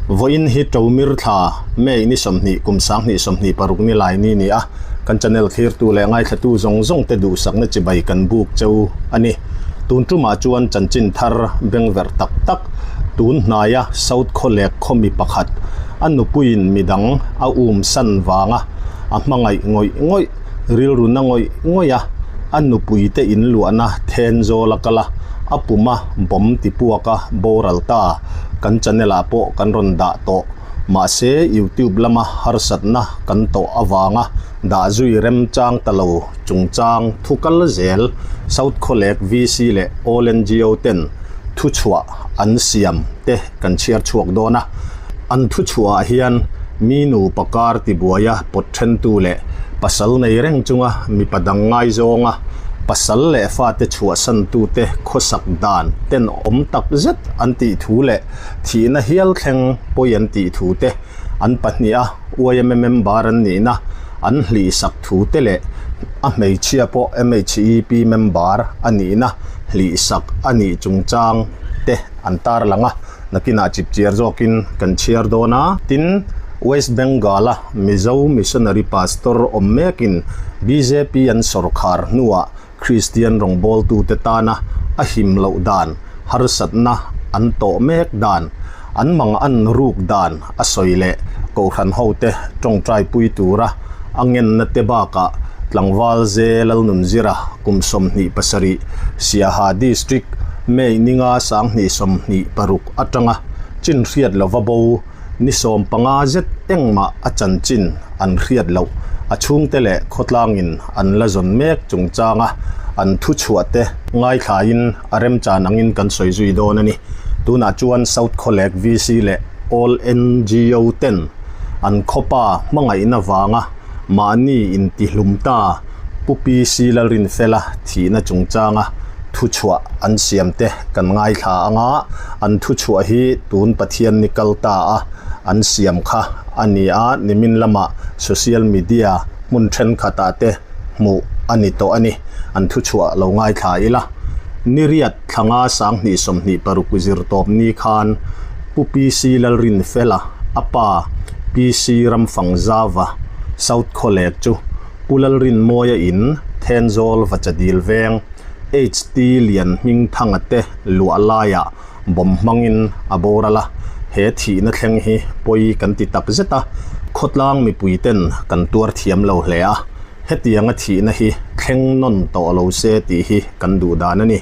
Vawiin hi Tomir thla, May ni 20 kum 2026 ni lai ni ni a, kan channel thlirtu leh ngaithlatu zawng zawng te duhsakna chibai kan buk cheu a ni. Tun tumah chuan chanchin thar bengverh tak tak tun hnaia South Khawlek khawmi pakhat a nupuiin midang a um san vanga a hmangaih ngawih ngawih rilru na ngawih ngawih a, a nupui te in luahna Thenzawl a kal a, a puma bomb ti puak a boral ta. Kan channel ah pawh kan rawn dah tawh. Mahse YouTube lama harsatna kan tawh avanga dah zui remchang ta lo chungchang thu kal zel South Khawlek VC leh All ngo ten thuchhuah an siam te kan chhiar chhuak dawn a. An thuchhuah ah hian mi nupa kar tibuaia pawt thentu leh pasal nei reng chunga mipa dang ngaizawnga pasal leh fate chhuahsantute khawsak dan ten awm tak zet an tih thu leh thihna hial thleng pawi an tih thu te, an pahniha yma member an nihna an hlihsak thu te leh a hmeichhia pawh MHEP member a nihna hlihsak a nih chungchang te an tarlang a. Nakinah chipchiar zawkin kan chhiar dawn a. Tin, West Bengal-a Mizo Missionary Pastor awm mekin bjp an sawrkhar hnuah Kristian rawngbawltute tana a him loh dan, harsatna an tawh mek dan, an mang an ruk dan a sawi leh Kohhran hote tawngtaipui tura a ngenna te bakah tlangval ze Lalnunzira kum 27 Siaha District May ninga 2026 atanga chin hriat lova bo ni 15 zet engmah a chanchin an hriat loh a chhungte leh khawtlangin an la zawn mek chungchanga an thuchhuah te ngaithlain a remchan angin kan sawi zui dawn a ni. Tunah chuan South Khawlek VC leh All ngo ten an khawpa hmangaihna vanga mahni intihlum ta Pu PC Lalrinfela thihna chungchanga thuchhuah an siam te kan ngaithla anga an thuchhuah hi tun Pathian ni kal ta a an siam kha a ni a, nimin lamah social media hmun thenkhatah te hmuh a ni tawh a ni, an thuchhuah lo ngaithla ila. Niriat thlanga 2026 zirtawp ni khan Pu PC Lalrinfela a pa PC Ramfangzava South Khawlek chu Pu Lalrinmawia in Thenzawl Vachadil veng HT Lianhmingthanga te luah laiah bomb hmangin a boral a, he thihna thleng hi pawi kan ti tak zet a, khawtlang mipui ten kan tuar thiam lo hle a, hetianga thihna hi thleng nawn tawh lo se tih hi kan duh dan a ni.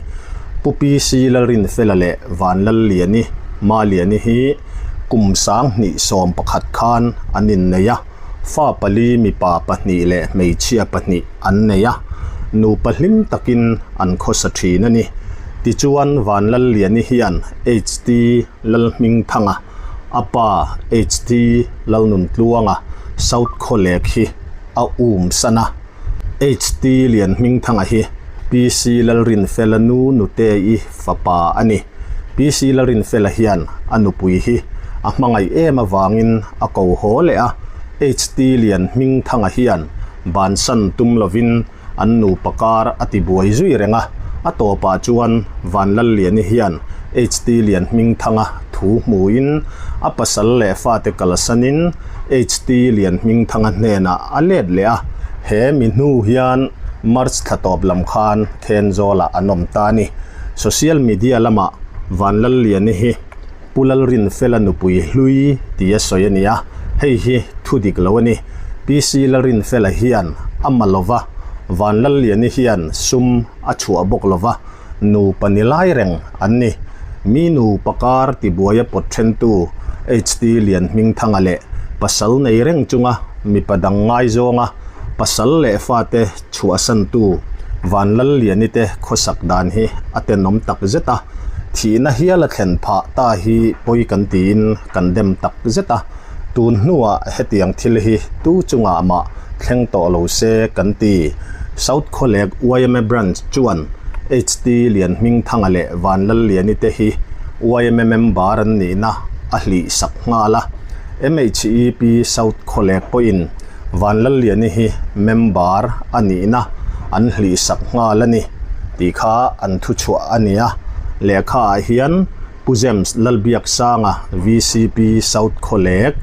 Pu PC Lalrinfela leh Vanlalliani, Maliani hi kum 2011 khan an innei a, Fa pali mipa pahnih leh hmeichhia pahnih an nei a, nupa hlim takin an khawsa thin a ni. Tichuan Vanlalliani hian HT Lalhmingthanga, a pa HT Lalnuntluanga South Khawlek hi a um san a. HT Lianhmingthanga hi PC Lalrinfela nu Nute-i fapa a ni. PC Lalrinfela hian a nupui hi a hmangaih em avangin a ko haw leh a, HT Lianhmingthanga hian bansan tum lovin an nupa kar a ti buai zui reng a, a tawpah chuan Vanlalliani hian HT Lianhmingthanga thu hmuin a pasal leh fate kalsanin HT Lianhmingthanga hnenah a let leh a, he mi hnu hian March thla tawp lam khan Thenzawlah an awm ta a ni. Social media lamah Vanlalliani hi Pu Lalrinfela nupui hlui tia sawi a ni a, hei hi thu dik lo a ni. PC Lalrinfela hian a ma lova, Vanlalliani hian sum a chhuah bawk lova, nupa ni lai reng an ni. Mi nupa kar tibuaia pawt thentu HT Lianhmingthanga leh pasal nei reng chunga mipa dang ngaizawnga pasal leh fate chhuahsantu Vanlalliani te khawsak dan hi a tenawm tak zet a, thihna hial a thlen phah ta hi pawi kan tiin kan dem tak zet a, tun hnuah hetiang thil hi tu chungah mah thleng tawh lo se kan ti. South Khawlek yma Branch chuan HT Lianhmingthanga leh Vanlalliani te hi yma member an nihna a hlih sak nghal a, MHEP South Khawlek pawhin Vanlalliani hi member a nihna an hlihsak nghal a ni tih kha an thuchhuah a ni a, lehkha ah hian. Pu James Lalbiaksanga, vcp, South Khawlek,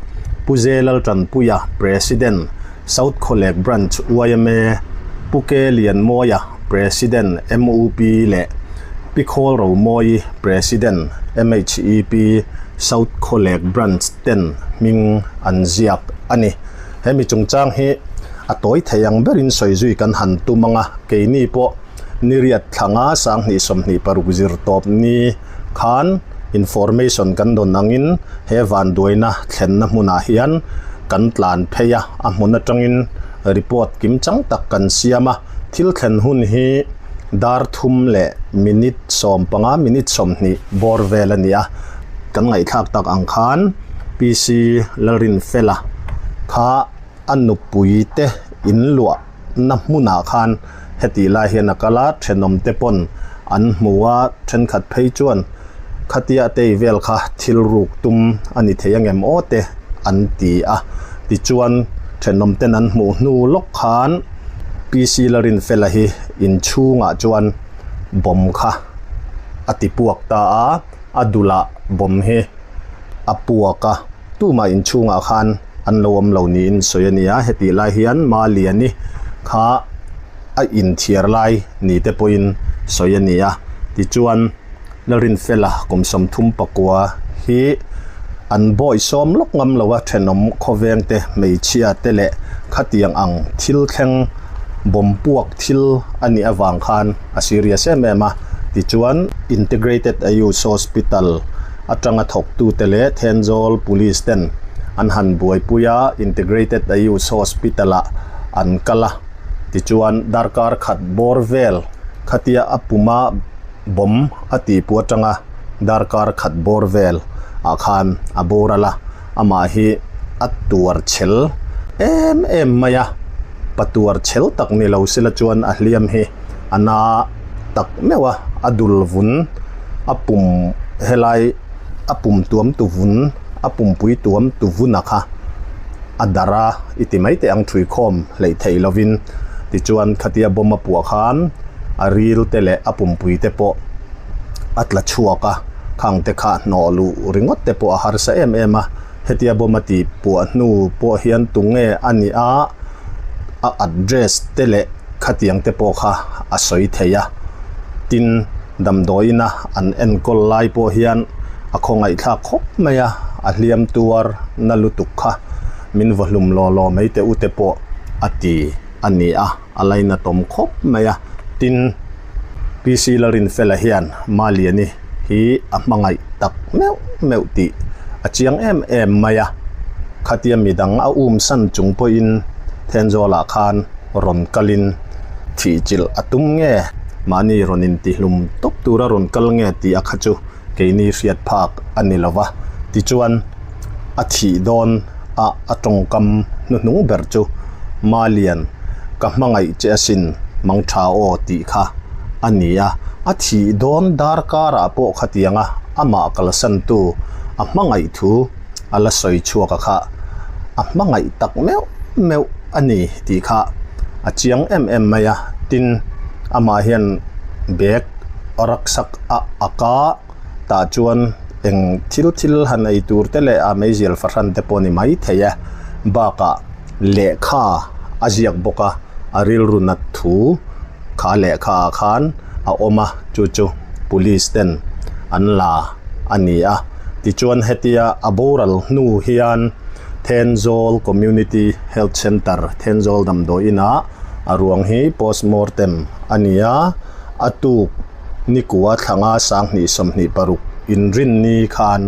Pu J Laltanpuia, President, South Khawlek Branch yma, Pu K Lianmawia, President, MUP leh Pi Khawl Romawii, President, MHEP, South Khawlek Branch ten hming an ziak a ni. He mi chungchang hi a tawi thei ang berin sawi zui kan han tum ang a, keini pawh niriat thlanga 2026 zir tawp ni khan information kan dawn angin he vanduaina thlenna hmunah hian kan tlan phei a, a hmun atangin report kim chang tak kan siam a, thil thlen hun hi dar thum leh minute 15 minute 20 bawr vel a ni a, kan ngaihthlak tak ang khan PC Lalrinfela kha a nupui te inluah na hmunah khan hetih lai hian a kal a, thenawm te pawn an hmu a, thenkhat phei chuan khatia tei vel kha thil ruk tum a ni thei angem aw te an ti a, tichuan thenawm ten an hmuh hnu lawk khan PC Larinfela hi inchhungah chuan bomb kha a ti puak ta a, a dulah bomb hi a puak a, tumah inchhungah khan an lo awm lo niin sawi a ni a, hetih lai hian Maliani kha a inthiar lai ni te pawhin sawi a ni a, tichuan Lalrinfela kum 34 hi an bawi sawm lawk ngam lo a, thenawm khawveng te hmeichhia te leh khatiang ang thil thleng bawm puak thil a nih avang khan a serious em em a, tichuan Integrated Ayush Hospital atanga thawktute leh Thenzawl Police ten an han buaipui a, Integrated Ayush Hospital ah an kal a, tichuan darkar khat bawr vel khatia a puma bomb a tihpu atanga darkar khat bawr vel ah khan a boral a, amah hi a tuar chhel em em mai a, pa tuar chhel tak ni lo sela chuan a hliam hi a na tak meuh a, a dul vun a pum helai a pum tuam tu vun a pumpui tuam tu vun a kha a dar a i ti mai teh ang thui khawm hleih theih lovin tichuan khatia bomb a puah khan a ril te leh a pumpui te pawh a tla chhuak a khang te kha hnawh luh ringawt te pawh a harsa em em a hetia bomb a tih puah hnu pawh hian tunge a nih a a address te leh khatiang te pawh kha a sawi thei a tin damdawiin a an enkawl lai pawh hian a khawngaihthlak khawp mai a a hliam tuar na lutuk kha min vaw hlum law law mai teh u te pawh a ti a ni a a lainatawm khawp mai a tin PC Larinfela hian Maliani hi a hmangaih tak meuh meuh tih a chiang em em mai a, khatia midang a um san chung pawhin Thenzawl-ah khan rawn kalin thih chilh a tum nge, mahni rawn intihlum tawp tura rawn kal nge tih a kha chu keini hriat phak a ni lo va, tichuan a thih dawn a a tawngkam hnuhnung ber chu Malian ka hmangaih che asin mangtha aw tih kha a ni a, a thih dawn darkarah pawh khatianga amah kalsantu a hmangaih thu a la sawi chhuak a kha a hmangaih tak meuh meuh a ni tih kha a chiang em em mai a, tin amah hian bag rucksack a ak a tah chuan eng thil thil han ei tur te leh a meizial fahran te pawh a ni mai thei e bakah lehkha a ziak bawk a a rilru nat thu kha lehkha ah khan a awm a chu chu police ten an la a ni a tichuan hetia a boral hnu hian Thenzawl Community Health Centre Thenzawl damdawi inah a ruang hi postmortem a ni a a tuk nikua thlanga 2026 inrinni khan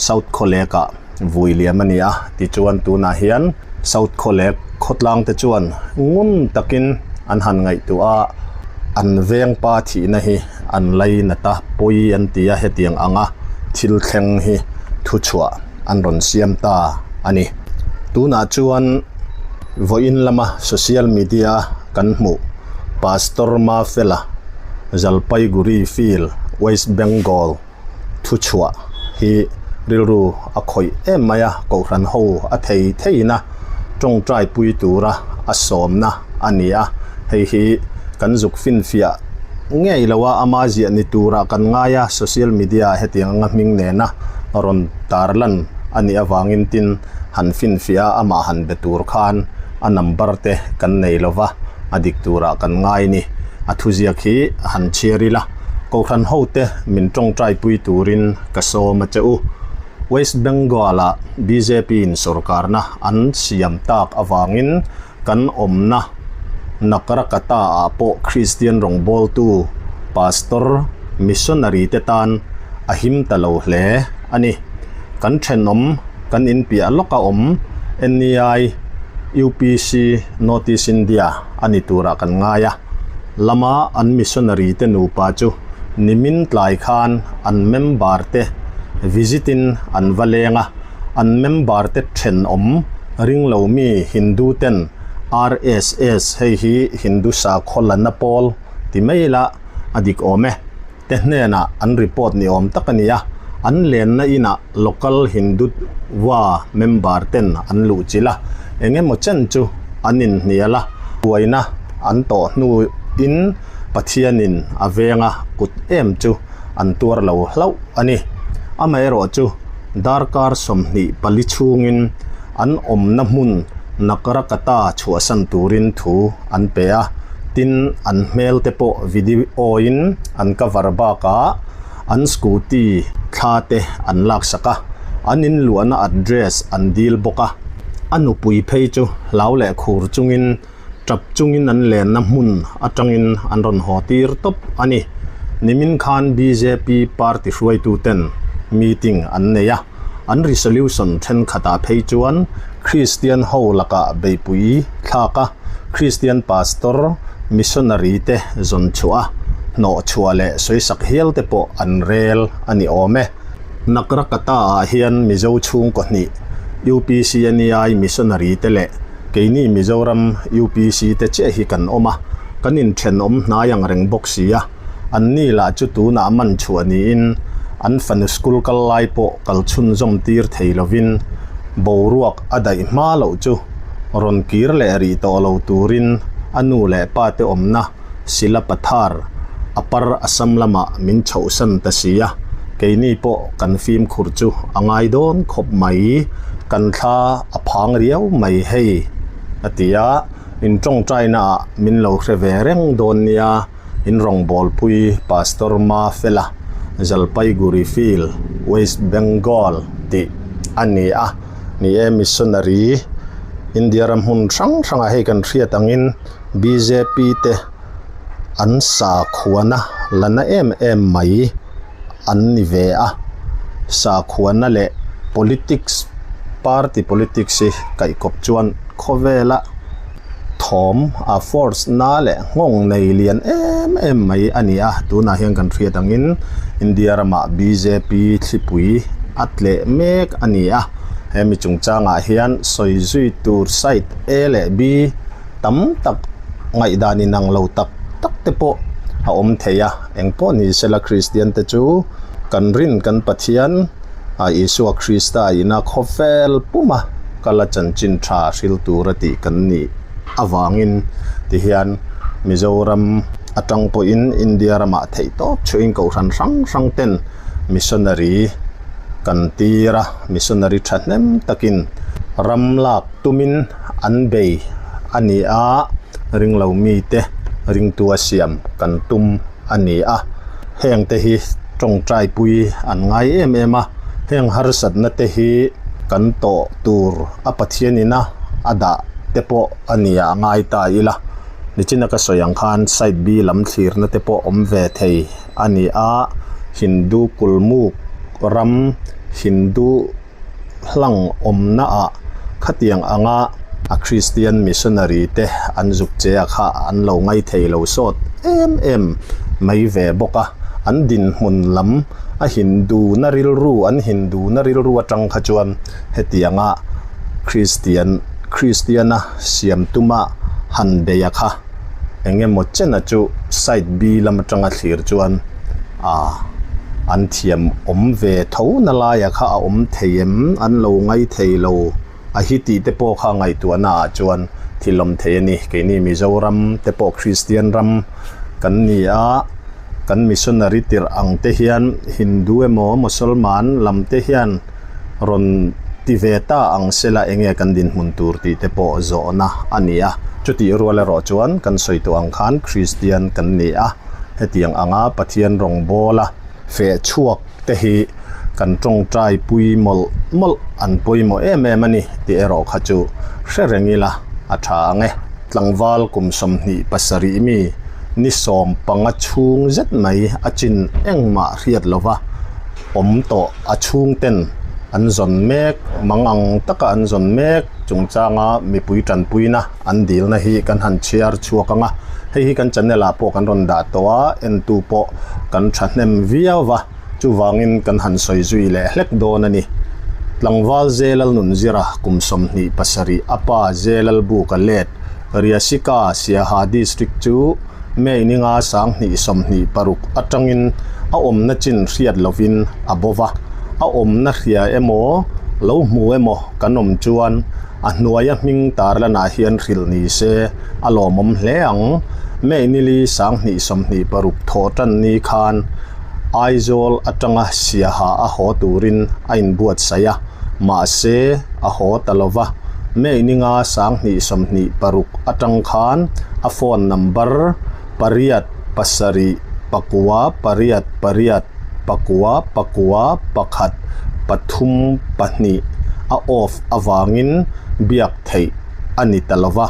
South Khawlek ah vui liam a ni a tichuan tunah hian South Khawlek khawtlang te chuan ngun takin an han ngaihtuah a an veng pa thihna hi an lainat a pawi an ti a hetiang anga thil thleng hi thuchhuah an rawn siam ta a ni. Tunah chuan vawiin lama social media kan hmuh Pastor Mafela Jalpaiguri Field West Bengal thuchhuah hi rilru a khawih em mai a, kohhran ho a thei theiin a tawngtai pui tura a sawmna a ni a, hei hi kan zuk finfiah ngei lo a, ama ziah ni turah kan ngai a, social media ah hetiang anga hming nena rawn tarlan a nih avangin tin han finfiah a, amah han be tur khan a number te kan nei lo va, a dik turah kan ngai ni. A thuziak hi han chhiar ila, Kohhran hote min tawngtai pui turin ka sawm a che u. West Bengal ah bjp in sorkarna an siam tak avangin kan awmna Nakarakata ah pawh Kristian rawngbawltu, Pastor, Missionary te tan a him ta lo hle a ni. Kan thenawm, kan inpiah lawka awm NEI, UPC, North East India a ni turah kan ngai a. Lama an missionary te nupa chu nimin tlai khan an member te visit in an va leng a, an member te thenawm ringlo mi Hindu ten RSS hei hi Hindu sakhaw lana pawl ti mai ila a dik awm e. Te hnenah an report ni awm tak a ni a, an lenna inah local Hindutva member ten an luh chilh a, eng emaw chen chu an inhnial a, buaina an tawh hnuin Pathianin a venga kut em chu an tuar lo hlauh a ni. Amaherawh chu darkar 24 chhungin an awmna hmun Nakarakata chhuahsan turin thu an pe a, tin an hmel te pawh video in an cover bakah an scooty thla te an laksak a, an inluahna address an dil bawk a, a nupui phei chu hlau leh khur chungin tap chungin an lenna hmun atangin an rawn haw tir tawp a ni. Nimin khan bjp party hruaituten meeting an nei a. An resolution thenkhatah phei chuan Kristian ho lakah beihpui thlak a, Kristian pastor, missionary te zawn chhuah a, hnawh chhuah leh sawisak hial te pawh an rel a ni awm e. Nagrakata ah hian Mizo chhungkaw hnih, UPCNEI missionary te leh keini Mizoram UPC te chiah hi kan awm a, kan inthenawm hnai ang reng bawk si a. Anni lah chu tunah man chhuah niin an fanu school kal lai pawh kal chhunzawm tir thei lovin boruak a daih hma loh chu rawn kir leh rih tawh lo turin a nu leh pa te awmna Silapathar Upper Assam lamah min chhohsan ta si a, keini pawh kan fimkhur chu a ngai dawn khawp mai, kan thla a phang riau mai hei a ti a, in tawngtaina ah min lo hre ve reng dawn nia. In rawngbawlpui Pastor Mafela, Jalpaiguri Field, West Bengal tih a ni a. Ni e, missionary India ram hmun hrang hrangah hei kan hriat angin bjp te an sakhuana la na em em mai an ni ve a. Sakhuana leh politics, party politics hi kaihkawp chuan khawvela thawm a force na leh nghawng nei lian em em mai a ni a, tunah hian kan hriat angin India ramah bjp thlipui a tleh mek a ni a, hemi chungchangah hian sawi zui tur side A leh B tam tak ngaihdan inang lo tak tak te pawh a awm thei a, engpawh ni sela Kristian te chu kan rin kan Pathian a Isua Krista ina khawvel puma kala chanchin tha hril tura tih kan nih avangin tihian Mizoram atang pawhin India ramah theih tawp chhuahin kohhran hrang hrang ten missionary kan tir a, missionary thahnem takin ram lak tumin an bei a ni a, ringlo mite ringtu a siam kan tum a ni a, heng te hi tawngtai pui an ngai em em a, heng harsatna te hi kan tawh tur a Pathian ina a dah te pawh a ni a ngai ta ila, nichina ka sawi ang khan side B lam thlirna te pawh awm ve thei a ni a, Hindu kulmuk ram Hindu hlang awmna ah khatiang anga a Kristian missionary te an zuk che a kha an lo ngai thei lo sawt em em mai ve bawk a, an dinhmun lam a Hindu na rilru an Hindu na rilru atang kha chuan hetianga Kristian Kristiana siam tuma han bei a kha eng emaw chena chu side B lam atanga thlir chuan ah an thiam awm ve tho na laia kha a awm thei em an lo ngai thei lo a hi tih te pawh kha ngaihtuahna ah chuan thil awm thei a ni keini Mizoram te pawh Kristian ram kan ni a. Kan missionary tirh ang te hian Hindu emaw Mosolman lam te hian rawn ti ve ta ang sela enge kan dinhmun tur tih te pawh zawhna a ni a. Chutih rual erawh chuan kan sawi tawh ang khan Kristian kan ni a, hetiang anga Pathian rawngbawla feh chhuak te hi kan tawngtai pui mawlh mawlh an pawimawh em em a ni tih erawh kha chu hre reng ila a tha ang e. Tlangval kum 27 mi ni 15 chhung zet mai a chin engmah hriat lova awm tawh a chhungten an zawn mek mang ang taka an zawn mek chungchanga mipui tanpuina an dilna hi kan han chhiar chhuak ang a, hei hi kan channel ah pawh kan rawn dah tawh a, entu pawh kan thahnem viau va, chuvangin kan han sawi zui leh hlek dawn a ni. Tlangval Zelal Nunzira kum 27 a pa Zelal Buka let Riasika Siaha District chu May ninga 2026 atangin a awmna chin hriat lovin a bo va, a awmna hria emaw lo hmu emaw kan awm chuan A hnuaia hming tarlanah hian hrilh ni se a lawmawm hle ang. May nili 2026 thawh tan ni khan Aizawl atanga Siaha a haw turin a inbuatsaih a, mahse a haw ta lo va. May ninga 2026 atang khan a phone number pariat pasarih pakua pariat pariat pakua pakua pakhat pathum pahnih a off avangin biak theih a ni ta lo va,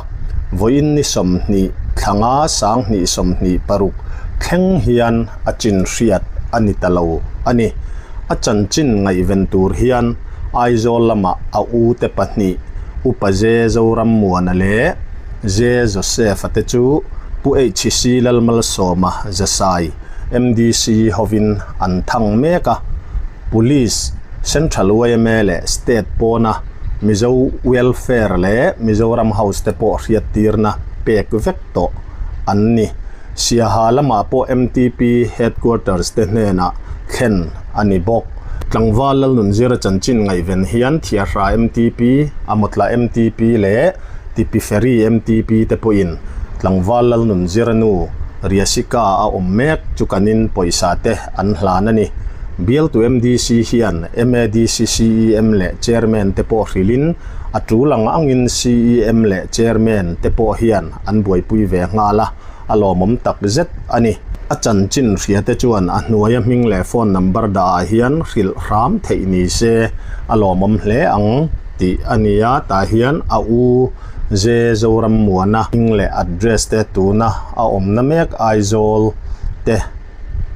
vawiin ni 20 thlanga 2026 thleng hian a chin hriat a ni ta lo a ni. A chanchin ngaihven tur hian Aizawl lamah a u te pahnih Upa Ze Zorammuana leh Ze Joseph-a te chu Pu HC Lalmalsawma Zasai, MDC hovin an thang mek a, Police, Central yma leh State pawna Mizo Welfare leh Mizoram House te pawh hriattirna pek vek tawh an ni. Siaha lamah pawh MTP Headquarters te hnenah thlen a ni bawk. Tlangval Lalnunzira chanchin ngaihven hian Thiahra MTP, Amawtla MTP leh Tipi Ferry MTP te pawhin Tlangval Lalnunzira nu Riasika a awm mek chu kanin pawisa te an hlan a ni. Bialtu MDC hian MADC CEM leh Chairman te pawh hrilhin a tul ang angin CEM leh Chairman te pawh hian an buaipui ve nghal a, a lawmawm tak zet a ni. A chanchin hria te chuan a hnuaia hming leh phone number dah ah hian hrilh hram theih ni se a lawmawm hle ang tih a ni a, tah hian a u Ze Zorammuana hming leh address te tuna a awmna mek Aizawl te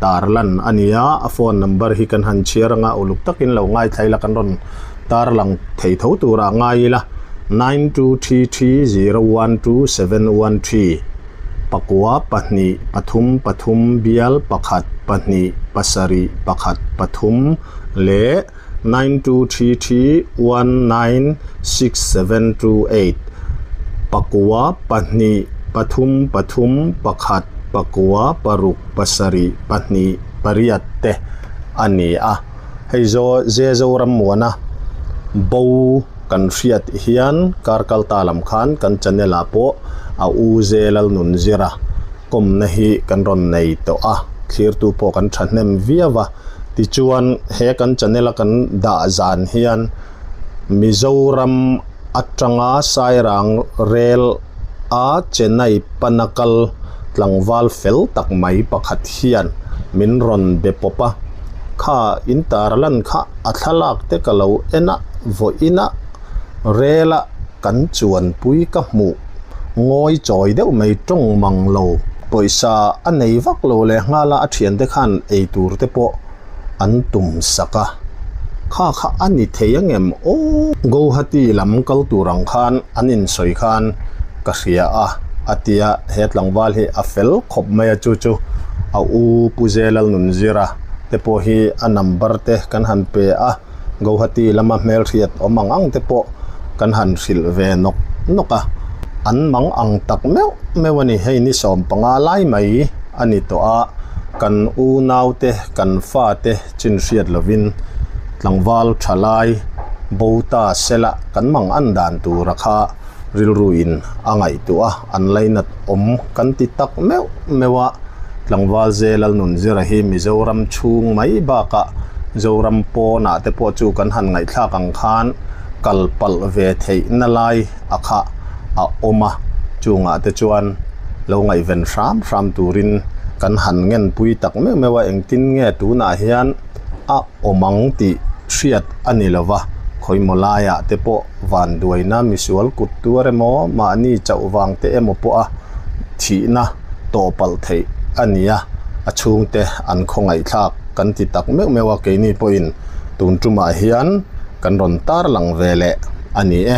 tarlan a ni a, a phone number hi kan han chhiar anga uluk takin lo ngaithla ila kan rawn tarlang thei tho turah ngai ila 9233012713 pakua pahnih pathum pathum bial pakhat pahnih pasarih pakhat pathum leh 9233196728 pakua pahnih pathum pathum pakhat pakua paruk pasarih pahnih pariat te a ni a hei zaw ze Zorammuana bo kan hriat hian kar kal ta lam khan kan channel ah pawh a u ze Lalnunzira kawmna hi kan rawn nei tawh a thlirtu pawh kan thahnem viau a. Tichuan he kan channel a kan dah zan hian Mizoram atanga Sairang rel a Chennai pana kal tlangval fel tak mai pakhat hian min rawn be pawp a, kha in tarlan kha a thlalak te ka lo en a, vawiin a rel a kan chuanpui ka hmuh ngawi chawi deuh mai tawng mang lo. Pawisa a nei vak lo leh nghal a, a thiante khan ei tur te pawh an tum sak a, kha kha a ni thei angem aw? Guwahati lam kal tur ang khan an insawi khan ka hria a, a ti a, he tlangval hi a fel khawp mai a, chu chu a u Pu Zelalnunzira te pawh hi a number te kan han pe a. Guwahati lama hmelhriat awm ang ang te pawh kan han hrilh ve nawk nawk a, an mang ang tak meuh meuh a ni. Hei ni 15 lai mai a ni tawh a, kan unau te, kan fa te chin hriat lovin tlangval tha lai bo ta sela kan mang an dan tura kha rilru in a ngaihtuah a, an lainat awm kan ti tak meuh meuh a. Tlangval Zelal Nunzira hi Mizoram chhung mai bakah Zoram pawnah te pawh chu kan han ngaihthlak ang khan kal palh ve theihna lai a kha a awm a, chungah te chuan lo ngaihven hram hram turin kan han ngenpui tak meuh meuh a, engtin nge tunah hian a awm ang tih hriat a ni lo va, khawimaw laiah te pawh vanduaina misual kut tuar emaw mahni chauh vang te emaw pawha thihna tawh palh theih a ni a, a chhungte an khawngaihthlak kan ti tak meuh meuh a, keini pawhin tun tumah hian kan rawn tarlang ve leh a ni e.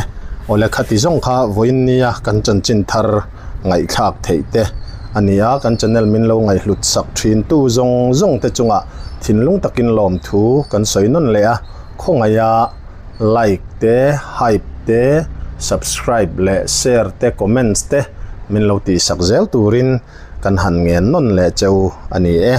Awle khati zawng kha vawiin nia kan chanchin thar ngaihthlak theih te a ni a, kan channel min lo ngaihhlut sak thin tu zawng zawng te chungah thinlung takin lawmthu kan sawi nawn leh a, khawngaiha like te, hype te, subscribe leh share te, comments te min lo tihsak zel turin kan han ngen nawn leh cheu a ni e.